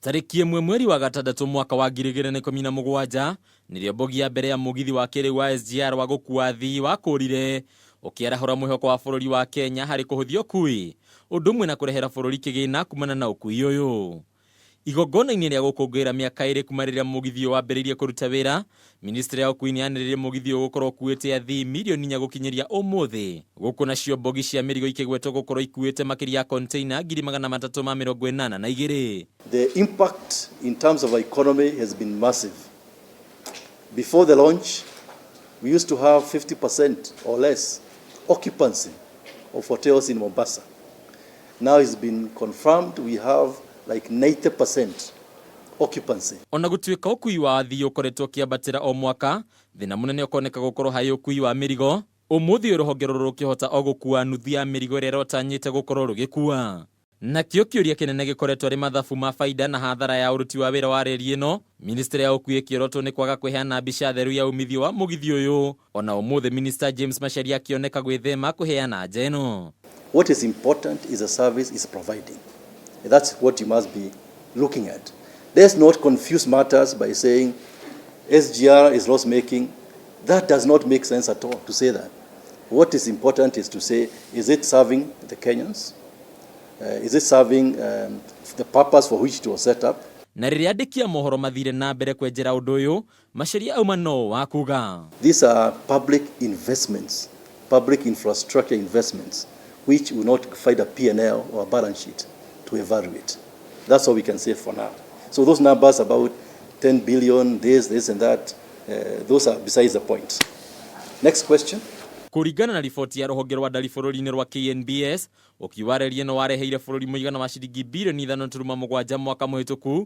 Tarĩki 1 mweri wa gatandatũ mwaka wa 2017 nĩrĩo mbogi ya mbere ya mũgithi wa kĩrĩu wa SGR wa gũkua athii wakũrire, ũkĩarahũra mwĩhoko wa bũrũri wa Kenya harĩ kũhũthia ũkui ũndũ ũmwe na kũrehera bũrũri kĩgĩna kumana na ũkui ũyũ. Igongona-inĩ rĩa gũkũngũĩra mĩaka 2 kuma rĩrĩa mũgithi ũyũ wambĩrĩirie kũruta wĩra, ministry ya ũkui nĩyanĩrĩire mũgithi ũyũ gũkorwo ũkuĩte athii mirioni 4 gũkinyĩria ũmũthĩ. Gũkũ nacio mbogi cia mĩrigo ikĩgwetwo gũkorwo ikuĩte makĩria ya container 382,000. The impact in terms of our economy has been massive. Before the launch, we used to have 50% or less occupancy of hotels in Mombasa. Now it's been confirmed we have like 90% occupancy. Ona gũtuĩka ũkui wa athii ũkoretwo ũkĩambatĩra o mwaka, thĩna mũnene ũkoneka gũkorwo harĩ ũkui wa mĩrigo. Ũmũthĩ ũyũ rũhonge rũrũ rũkĩhota o gũkua nuthu ya mĩrigo ĩrĩa ĩrotanyĩte gũkorwo rũgĩkua. Nakĩo kĩũria kĩnene gĩkoretwo arĩ mathabu ma baida na hathara ya ũruti wa wĩra wa reri ĩno. Ministry ya ũkui ĩkĩorotwo nĩ kwaga kũheana mbica theru ya umithio wa mũgithi ũyũ. Ona ũmũthĩ Minister James Macharia akĩoneka gwĩthema kũheana anja ĩno. What is important is the service is providing. That's what you must be looking at. Let's not confuse matters by saying SGR is loss making. That does not make sense at all to say that. What is important is to say, is it serving the Kenyans? Is it serving the purpose for which it was set up? Na rĩrĩa andĩki a mohoro mathire na mbere kwenjera ũndũ ũyũ, Macharia auma no wa kuga. These are public investments, public infrastructure investments, which will not find a P&L or a balance sheet to evaluate. That's all we can say for now. So those numbers about 10 billion, this, this and that, those are besides the point. Next question. Kũringana na riboti ya rũhonge rwa ndari bũrũri-inĩ rwa KNBS, ũkui wa reri ĩno wareheire bũrũri mũigana wa ciringi birioni 5.7 mwaka mũhĩtũku,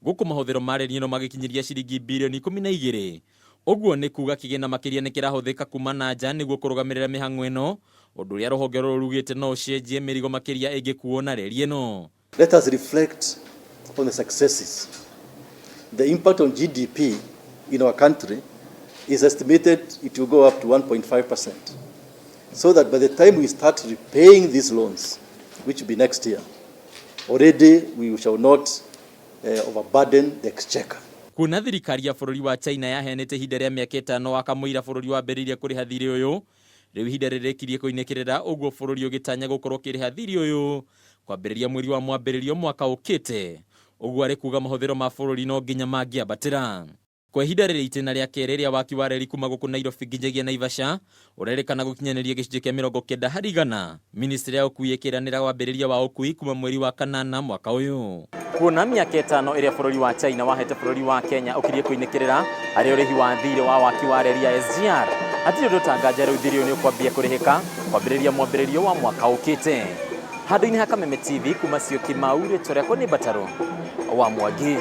gũkũ mahũthĩro ma reri ĩno magĩkinyĩria ciringi birioni 12. Ũguo nĩ kuga kĩgĩna makĩria nĩ kĩrahũthĩka kuma na nja nĩguo kũrũgamĩrĩra mĩhang'o ĩno, ũndũ ũrĩa rũhonge rũrũ rugĩte no ũcenjie mĩrigo makĩria ĩngĩkuo na reri ĩno. Let us reflect on the successes. The impact on GDP in our country is estimated it will go up to 1.5%. So that by the time we start repaying these loans, which will be next year, already we shall not overburden the exchequer. Kuona thirikari ya bũrũri wa China yaheanĩte ihinda rĩa mĩaka 5 wa kamũira bũrũri wambĩrĩirie kũrĩha thirĩ ũyũ, rĩu ihinda rĩrĩkirie kũinĩkĩrĩra, ũguo bũrũri ũgĩtanya gũkorwo ũkĩrĩha thirĩ ũyũ kwambĩrĩria mweri wa mwambĩrĩrio mwaka ũkĩte. Ũguo arĩ kuga mahũthĩro ma bũrũri no nginya mangĩambatĩra. Kwa ihinda rĩrĩ itĩna rĩa kerĩ rĩa waki wa reri kuma gũkũ Nairobi nginyagia Naivasha ũrerĩkana gũkinyanĩria gĩcunjĩ kĩa 90%. Ministry ya ũkui ĩkĩranĩra wambĩrĩria wa ũkui kuma mweri wa kanana mwaka ũyũ. Kuona mĩaka 5 ĩrĩa bũrũri wa China wahete bũrũri wa Kenya ũkirie kũinĩkĩrĩra harĩ ũrĩhi wa thirĩ wa waki wa reri ya SGR, hatirĩ ũndũ ũtanganja rĩu thirĩ ũyũ nĩ ũkwambia kũrĩhĩka kwambĩrĩria mwambĩrĩrio wa mwaka ũkĩte. Handũ-inĩ ha Kameme TV kuma Syokimau, rĩtwa rĩakwa nĩ Mbataro wa Mwangi.